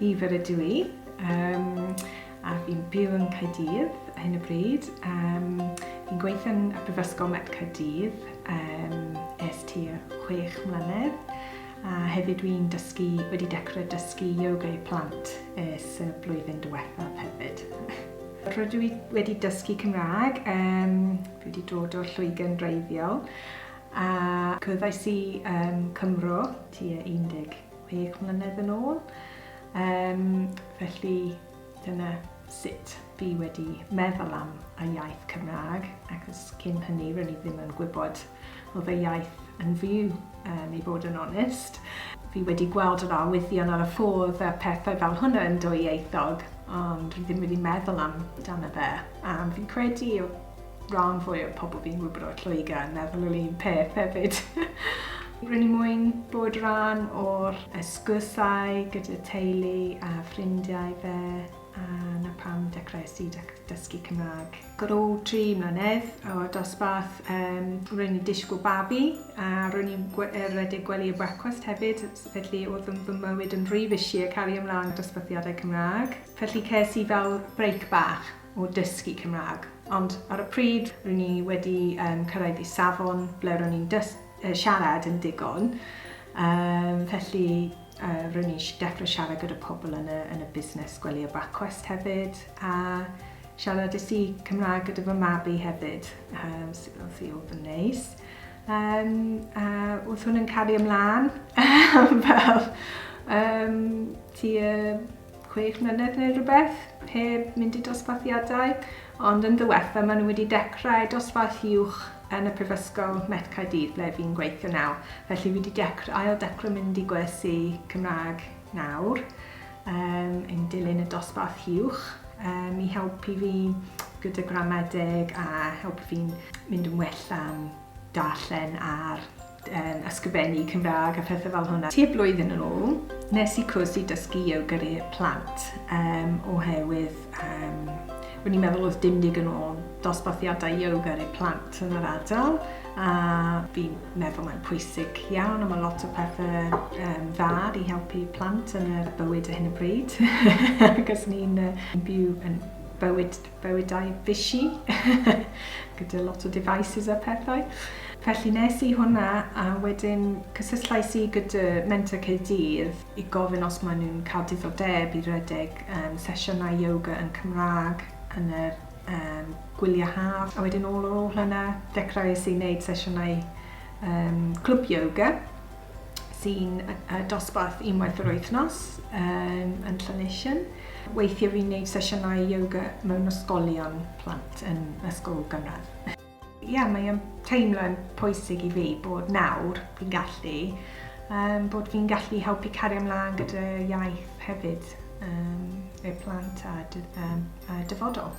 Ifor ydw i, um, a fi'n byw yn Caerdydd ar hyn o bryd. Um, fi'n gweithio yn y Brifysgol Met Caerdydd um, ers tua 6 mlynedd, a hefyd dwi'n dysgu, wedi dechrau dysgu yoga i plant ers y blwyddyn diwethaf hefyd. Rydw i wedi dysgu Cymraeg, um, fi wedi dod o'r Lloegr yn wreiddiol, a cwrddais i um, Cymro tua 16 mlynedd yn ôl. Um, felly dyna sut fi wedi meddwl am y iaith Cymraeg, achos cyn hynny ro'n i ddim yn gwybod oedd y iaith yn fyw, um, i fod yn onest. Fi wedi gweld yr arwyddion ar y ffordd a pethau fel hwnna yn dwyieithog, ond fi ddim wedi meddwl am dan fe. A fi'n credu o rhan fwy o pobl fi'n gwybod o'r Lloegr yn meddwl yr un peth hefyd. Rwy'n i moyn bod rhan o'r sgwrsau gyda teulu a ffrindiau fe, a na pam dechreuais i dysgu Cymraeg. Ar ôl 3 mlynedd o dosbarth, um, rwy'n i disgwyl babi a rwy'n i'n rhedeg gwely a brecwast hefyd, felly oedd yn fy mywyd yn rhy fisi a cario ymlaen dosbarthiadau Cymraeg. Felly ces i fel break bach o dysgu Cymraeg. Ond ar y pryd, rwy'n i wedi um, cyrraedd i safon ble ro'n i'n siarad yn digon. Um, felly, uh, rwy'n i'n dechrau siarad gyda pobl yn y, yn y busnes gwely a brecwast hefyd. A siaradais i Cymraeg gyda fy mabi hefyd, um, sydd oedd yn neis. Um, a oedd hwn yn cario ymlaen fel um, tua 6 mlynedd neu rhywbeth, heb mynd i dosbarthiadau, ond yn ddiwetha maen nhw wedi dechrau dosbarth uwch yn y Prifysgol Met Caerdydd ble fi'n gweithio nawr. Felly fi wedi dechrau, ail dechrau mynd i gwersi Cymraeg nawr, um, yn dilyn y dosbarth uwch, um, i helpu fi gyda gramadeg a helpu fi'n mynd yn well am darllen a'r um, ysgrifennu Cymraeg a phethau fel hwnna. Tua blwyddyn yn ôl, nes i cwrs i dysgu yoga i'r plant um, oherwydd um, ro'n i'n meddwl oedd dim digon o dosbarthiadau yoga i'r plant yn yr ardal a fi'n meddwl mae'n pwysig iawn a mae lot o pethau um, dda i helpu plant yn y bywyd ar hyn o bryd achos ni'n uh, byw yn bywyd bywydau busy gyda lot o devices a pethau. Felly nes i hwnna a wedyn cysylltais i gyda Menter Caerdydd i gofyn os maen nhw'n cael diddordeb i redeg um, sesiynau yoga yn Cymraeg yn yr um, gwyliau haf. A wedyn ôl ar ôl hwnna, dechreuais i wneud sesiynau um, clwb yoga sy'n dosbarth unwaith yr wythnos um, yn Llanisien. Weithiau fi'n gwneud sesiynau yoga mewn ysgolion plant yn ysgol gynradd. Ie, yeah, mae'n teimlo'n pwysig i fi bod nawr fi'n gallu, um, bod fi'n gallu helpu cario ymlaen gyda iaith hefyd um, i'r plant a, um, a dyfodol.